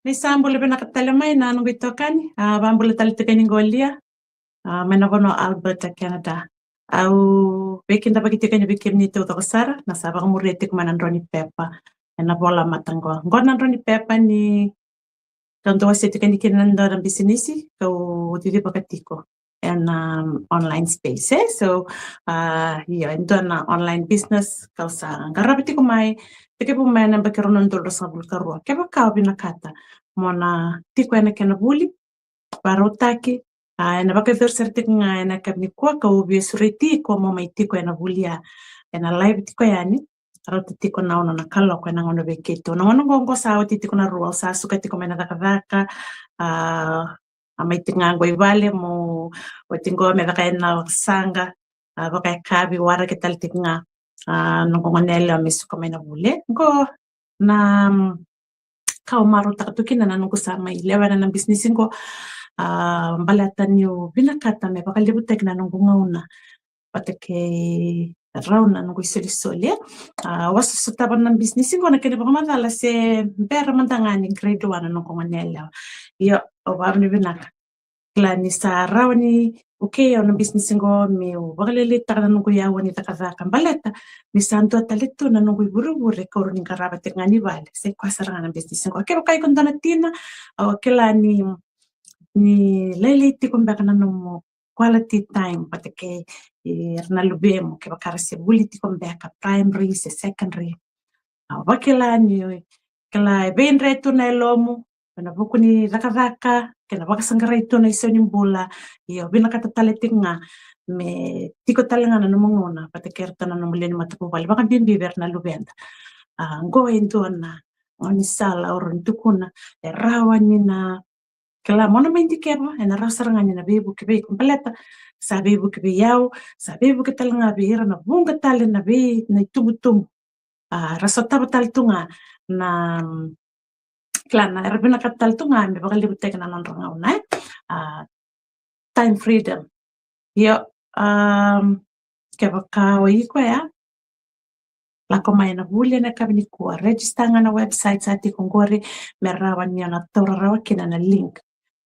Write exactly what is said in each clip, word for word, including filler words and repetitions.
Ni sa bula vinaka tale mai na noqu itokani, a, vabula tale tiko ni qo Lia, a, mai na vanua Alberta, Canada. Au veikidavaki tiko ni vei kemuni taucoko sara na sa vakamuria tiko mai na drau ni pepa ena vola mata qo. Qo na drau ni pepa ni kau dau wasea tiko ni kina na dua na bisinisi kau cicivaka tiko ena, um, online space, e? So, a, io, e dua na online business kau sa qarava tiko mai, tekivu mai na yabaki rua na udolu ruasagavulu ka rua. Kevaka o vinakata mo na tiko ena kena vuli vakarautaki, a, ena vakayacori sara tiko ga ena yakavi nikua, kau via sureti iko mo mai tiko ena vuli, a, ena live tiko yani, rauta tiko na ono na kaloko ena gauna vei keitou. Na gauna qo, qo sa oti tiko na rua, au sa suka tiko mai na cakacaka, a, a mai tiko ga qo i vale, meu oti qo me caka ena saqa, a, vakayakavi, waraki tale tiko ga, a, noqu goneyalewa me suka mai na vuli. Qo na, mm, kau marautaka tu kina na noqu sa mai lewena na bisinisi qo, a, baleta niu vinakata me vakalevutaki na noqu gauna vata kei rau na noqu isolisoli, e. A, au a sotava na bisinisi qo, na kena vakamacala, se bera mada ga ni grade one na noqu goneyalewa. Io, au vakavinavinaka. Kila ni sa rawa ni, okay, au na bisinisi qo meu vakalailaitaka na noqu iyau ni cakacaka, baleta ni sa dua tale tu na noqu ivurevure kau rawa ni qarava tiko ga ni vale, sa i koya sara ga na bisinisi qo. Kevaka iko dua na tina, au kila ni, ni lailai tiko beka na nomu quality time vata kei, e, ira na luvemu, kevaka ra se vuli tiko beka primary se secondary. Au vakila ni, kila e veidre tu na yalomu ena vuku ni cakacaka kei na vakasaqarai tu na isau ni bula. Ia au vinakata tale tiko ga me tiko tale ga na nomu gauna vata kei iratou na nomu lewe ni matavuvale, vakabibi vei ira na luveda. A, qo e dua na gaunisala au rawa ni tukuna e rawa ni na, kila, mo na mai dikeva, ena rawa sara ga ni na veivuke vei iko, baleta sa veivuke vei au, sa veivuke tale ga vei ira na vuqa tale na vei, na itubutubu. A, ra sotava tale tu ga na, kila, na, era vinakata tale tu ga me vakalevutaki na nodra gauna, e? A, time freedom. Io, um, kevaka o iko ya, lako mai na vuli ena yakavi nikua, register ga na website sa tiko qori, me rawa ni o na taura rawa kina na link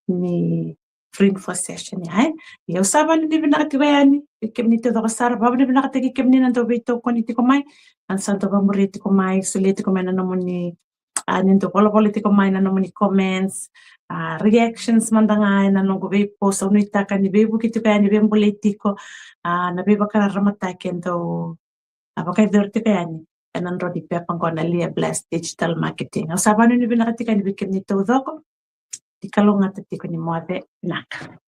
ni free info session ya, e. Ia au sa vakanuinui vinaka tiko yani vei kemuni taucoko sara, vakavinavinakataki kemuni na dau veitokoni tiko mai, na sa dau vakamuria tiko mai, solia tiko mai na nomuni, a, ni dau volavola tiko mai na nomuni comments, a, reactions mada ga ena noqu veipost. Au nuitaka ni veivuke tiko yani, veibulai tiko, a, na veivakararamataki e dau, a, vakayacori tiko yani ena drau ni pepa qo na Lia Blast Digital Marketing. Au sa vakanuinui vinaka tiko yani vei kemuni taucoko. Ni kalougata tiko, ni moce vinaka.